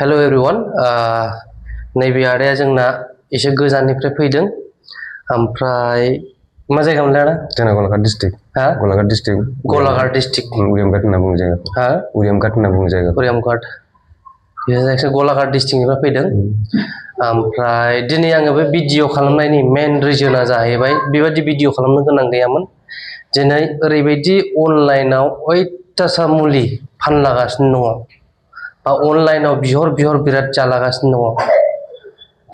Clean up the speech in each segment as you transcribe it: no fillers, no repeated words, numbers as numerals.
hello everyone नैबे आदाया जोंना एसे गोजाननिफ्राय फैदों ओमफ्राय मा जायगा मोनलाय आदा जोंना गलाघाट डिस्ट्रिक्ट हा गलाघाट डिस्ट्रिक्ट उरियामघाट होनना बुङो जायगाखौ हा उरियामघाट होनना बुङो जायगाखौ उरियामघाट बे गलाघाट डिस्ट्रिक्टनिफ्राय फैदों ओमफ्राय दिनै आङो बे भिडिअ खालामनायनि मेन रिजोना जाहैबाय बेबायदि भिडिअ खालामनो गोनां गैयामोन दिनै ओरैबायदि अनलाइनाव अयथासार मुलि फानलागासिनो दङ बा अनलाइनाव बिहर बिराद जालागासिनो दङ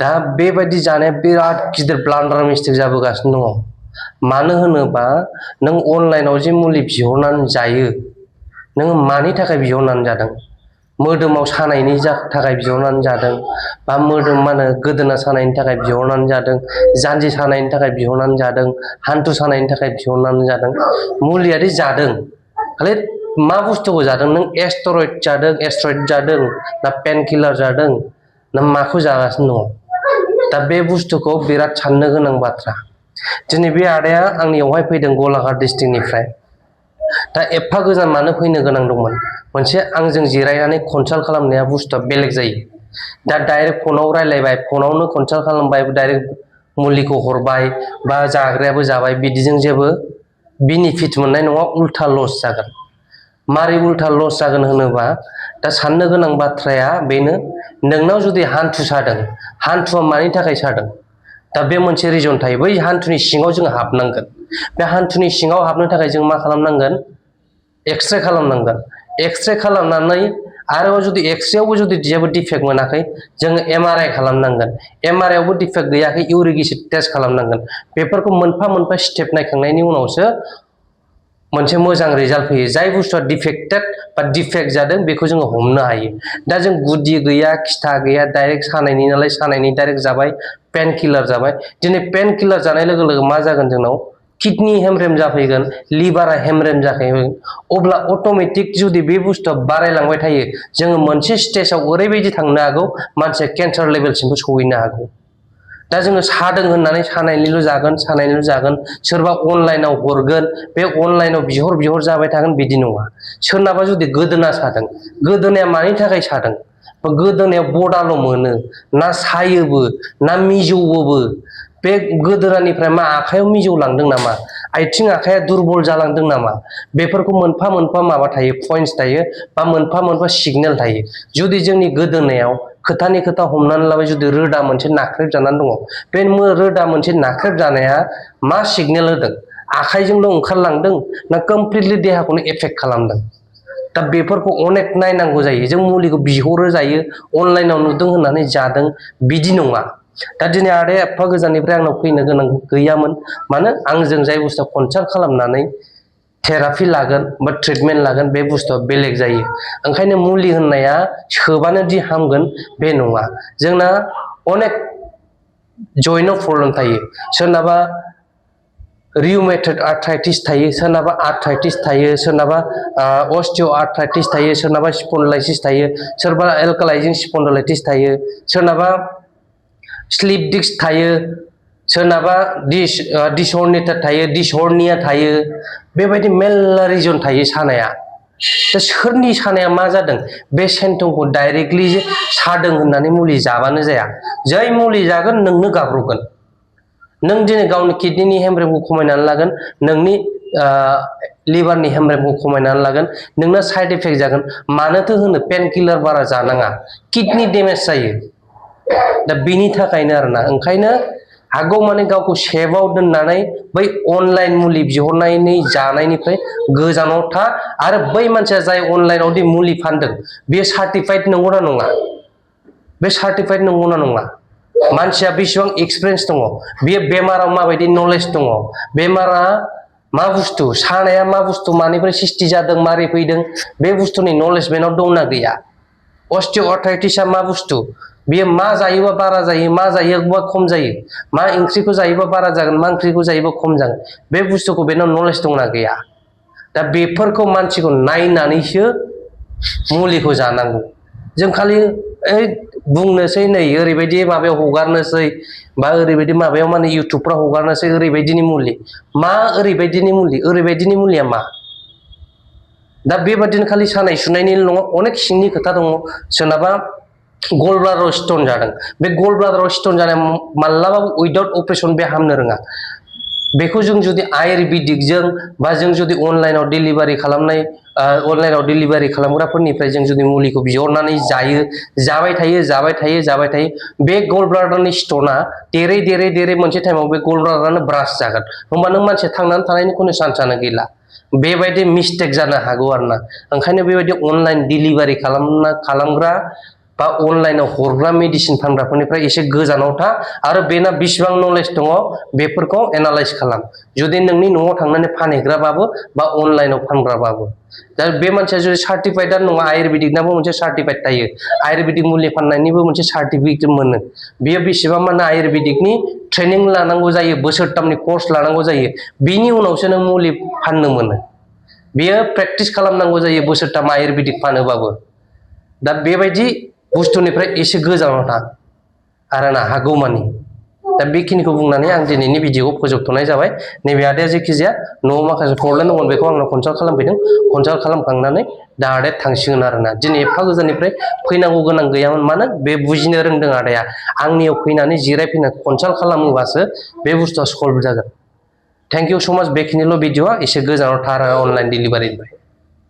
दा बेबायदि जानाया बिराद गिदिर ब्लान्डार मिस्टेक जाबोगासिनो दङ मानो होनोबा नों अनलाइनाव जे मुलि बिहरनानै जायो नों मानि थाखाय बिहरनानै जादों मोदोमाव सानायनि थाखाय बिहरनानै जादों बा मोदोम मा होनो गोदोना सानायनि थाखाय बिहरनानै जादों जानजि सानायनि थाखाय बिहरनानै जादों हान्थु सानायनि थाखाय बिहरनानै जादों मुलियारि जादों खालि मा बुस्थुखौ जादों नों एस्टेरइड जादों ना पेन किलार जादों ना माखौ जागासिनो दङ दा बे बुस्थुखौ बिराद साननो गोनां बाथ्रा दिनै बे आदाया आंनियावहाय फैदों गलाघाट डिस्ट्रिक्टनिफ्राय दा एफा गोजान मानो फैनो गोनां दंमोन मोनसे आंजों जिरायनानै कनसाल्ट खालामनाया बुस्थुआ बेलेग जायो दा डाइरेक्ट फनाव रायलायबाय फनावनो कनसाल्ट खालामबाय डाइरेक्ट मुलिखौ हरबाय बा जाग्रायाबो जाबाय बिदिजों जेबो बेनिफिट मोननाय नङा उल्था लस जागोन मारै उल्था लस जागोन होनोबा दा साननो गोनां बाथ्राया बेनो नोंनाव जुदि हान्थु सादों हान्थुआ मानि थाखाय सादों दा बे मोनसे रिजन थायो बै हान्थुनि सिङाव जों हाबनांगोन बे हान्थुनि सिङाव हाबनो थाखाय जों मा खालामनांगोन एक्सरे खालामनांगोन एक्सरे खालामनानै आरोबाव जुदि एक्सरेयावबो जुदि जेबो डिफेक्ट मोनाखै जोङो एमआरआइ खालामनांगोन एमआरआइयावबो डिफेक्ट गैयाखै इउरिक एसिड टेस्ट खालामनांगोन बेफोरखौ मोनफा मोनफा स्टेप नायखांनायनि उनावसो मोनसे मोजां रिजाल्ट फैयो जाय बुस्थुआ डिफेक्टेड बा डिफेक्ट जादों बेखौ जोङो हमनो हायो दा जों गुदि गैया खिथा गैया डाइरेक्ट सानायनि नालाय सानायनि डाइरेक्ट जाबाय पेन किलार जाबाय दिनै पेन किलार जानाय लोगो लोगो मा जागोन जोंनाव किडनि हेमरेम जाफैगोन लिभारा हेमरेम जाफैगोन अब्ला अट'मेटिक जुदि बे बुस्थुआ बारायलांबाय थायो जोङो मोनसे स्टेजाव ओरैबायदि थांनो हागौ मानसिया केन्सार लेभेलसिमबो सहैनो हागौ दा जोङो सादों होननानै सानायनिल' जागोन सोरबा अनलाइनाव हरगोन बे अनलाइनाव बिहर जाबाय थागोन बिदि नङा सोरनाबा जुदि गोदोना सादों गोदोनाया मानि थाखाय सादों गोदोनायाव बडाल' मोनो ना सायोबो ना मिजौबो बे गोदोनानिफ्राय मा आखाइयाव मिजौ लांदों नामा आथिं आखाइया दुरबल जालांदों नामा बेफोरखौ मोनफा मोनफा माबा थायो पइन्टस थायो बा मोनफा मोनफा सिगनेल थायो जुदि जोंनि गोदोनायाव खोथानि खोथा हमनानै लाबाय जुदि रोदा मोनसे नाख्रेब जानानै दङ बे रोदा मोनसे नाख्रेब जानाया मा सिगनेल होदों आखाइजोंल' ओंखारलांदों ना कमप्लिटलि देहाखौनो एफेक्ट खालामदों दा बेफोरखौ अनेक नायनांगौ जायो जों मुलिखौ बिहरो जायो अनलाइनाव नुदों होननानै जादों बिदि नङा दा दिनै आदाया एफा गोजाननिफ्राय आंनाव फैनो गोनां गैयामोन मानो आंजों जाय बुस्थुआ कनसाल्ट खालामनानै थेरापि लागोन बा ट्रिटमेन्ट लागोन बे बुस्थुआ बेलेग जायो ओंखायनो मुलि होननाया सोबानो दि हामगोन बे नङा जोंना अनेक जइन्टआव प्रब्लेम थायो सोरनाबा रिउमेटइड आर्थराइटिस थायो सोरनाबा आर्थराइटिस थायो सोरनाबा अस्टिअ आर्थराइटिस थायो सोरनाबा स्पन्डिलाइटिस थायो सोरबा एलकालाइजिं स्पन्डिलाइटिस थायो सोरनाबा स्लिप डिस्क थायो सोरनाबा डिसअर्निया थायो डिसहर्निया थायो बेबायदि मेल्ला रिजन थायो सानाया दा सोरनि सानाया मा जादों बे सिम्पटमखौ डाइरेक्टलि सादों होननानै मुलि जाबानो जाया जाय मुलि जागोन नोंनो गाब्र'गोन नों दिनै गावनि किडनिनि हेमरेमखौ खमायनानै लागोन नोंनि लिभारनि हेमरेमखौ खमायनानै लागोन नोंना साइड इफेक्ट जागोन मानोथो होनो पेन किलार बारा जानाङा किडनि डेमेज जायो दा बेनि थाखायनो आरोना ओंखायनो हागौ माने गावखौ सेफआव दोननानै बै अनलाइन मुलि बिहरनायनि जानायनिफ्राय गोजानाव था आरो बै मानसिया जाय अनलाइनाव दि मुलि फानदों बेयो सार्टिफाइड नंगौना नङा बे सार्टिफाइड नंगौना नङा मानसिया बेसेबां एक्सपिरियेन्स दङ बेयो बेमाराव माबायदि नलेज दङ बेमारा मा बुस्थु सानाया मा बुस्थु मानिफ्राय सृष्टि जादों मारै फैदों बे बुस्थुनि नलेज बेनाव दंना गैया अस्टिअआर्थराइटिसआ मा बुस्थु बेयो मा जायोबा बारा जायो मा जायोबा खम जायो मा ओंख्रिखौ जायोबा बारा जागोन मा ओंख्रिखौ जायोबा खम जागोन बे बुस्थुखौ बेनाव नलेज दंना गैया दा बेफोरखौ मानसिखौ नायनानैसो मुलिखौ जानांगौ जों खालि बुंनोसै नै ओरैबायदि माबायाव हगारनोसै बा ओरैबायदि माबायाव माने इउटुबफ्राव हगारनोसै ओरैबायदिनि मुलि मा ओरैबायदिनि मुलिया मा दा बेबादिनो खालि सानाय सुनायनिल' नङा अनेक सिंनि खोथा दङ सोरनाबा गल ब्लाडाराव स्टन जादों बे गल ब्लाडाराव स्टन जानाय माब्लाबाबो उइदाउट अपारेशन बे हामनो रोङा बेखौ जों जुदि आयुर्वेदिकजों बा जों जुदि अनलाइनाव डिलिभारि खालामनाय अनलाइनाव डिलिभारि खालामग्राफोरनिफ्राय जों जुदि मुलिखौ बिहरनानै जायो जाबाय थायो बे गल ब्लाडारनि स्टना देरै देरै देरै मोनसे टाइमाव बे गल ब्लाडारानो ब्रास जागोन होमबा नों मानसिया थांनानै थानायनि खुनु चान्सआनो गैला बेबायदि मिस्टेक जानो हागौ आरोना ओंखायनो बेबायदि अनलाइन डिलिभारि खालामग्रा बा अनलाइनाव हरग्रा मेडिसिन फानग्राफोरनिफ्राय एसे गोजानाव था आरो बेना बेसेबां नलेज दङ बेफोरखौ एनालाइज खालाम जुदि नोंनि न'आव थांनानै फानहैग्राबाबो बा अनलाइनाव फानग्राबाबो दा बे मानसिया जुदि सार्टिफाइडआनो नङा आयुर्वेदिकनाबो मोनसे सार्टिफाइड थायो आयुर्वेदिक मुलि फाननायनिबो मोनसे सार्टिफिकेट मोनो बेयो बेसेबां माने आयुर्वेदिकनि ट्रेनिं लानांगौ जायो बोसोरथामनि कर्स लानांगौ जायो बिनि उनावसो नों मुलि फाननो मोनो बेयो प्रेक्टिस खालामनांगौ जायो बोसोरथाम आयुर्वेदिक फानोबाबो दा बेबायदि बुस्थुनिफ्राय एसे गोजानाव था आरोना हागौमानि दा बेखिनिखौ बुंनानै आं दिनैनि भिडिअखौ फोजोबथ'नाय जाबाय नैबे आदाया जेखिजाया न'आव माखासे प्रब्लेम दंमोन बेखौ आंनाव कनसाल्ट खालामफैदों कनसाल्ट खालामखांनानै दा आदाया थांसिगोन आरोना दिनै एफा गोजाननिफ्राय फैनांगौ गोनां गैयामोन मानो बे बुजिनो रोंदों आदाया आंनियाव फैनानै जिरायफैनानै कनसाल्ट खालामोबासो बे बुस्थुआ सल्भ जागोन थेंक इउ स' माच बेखिनिल' भिडिअआ एसे गोजानाव था आरो अनलाइन डिलिभारिनिफ्राय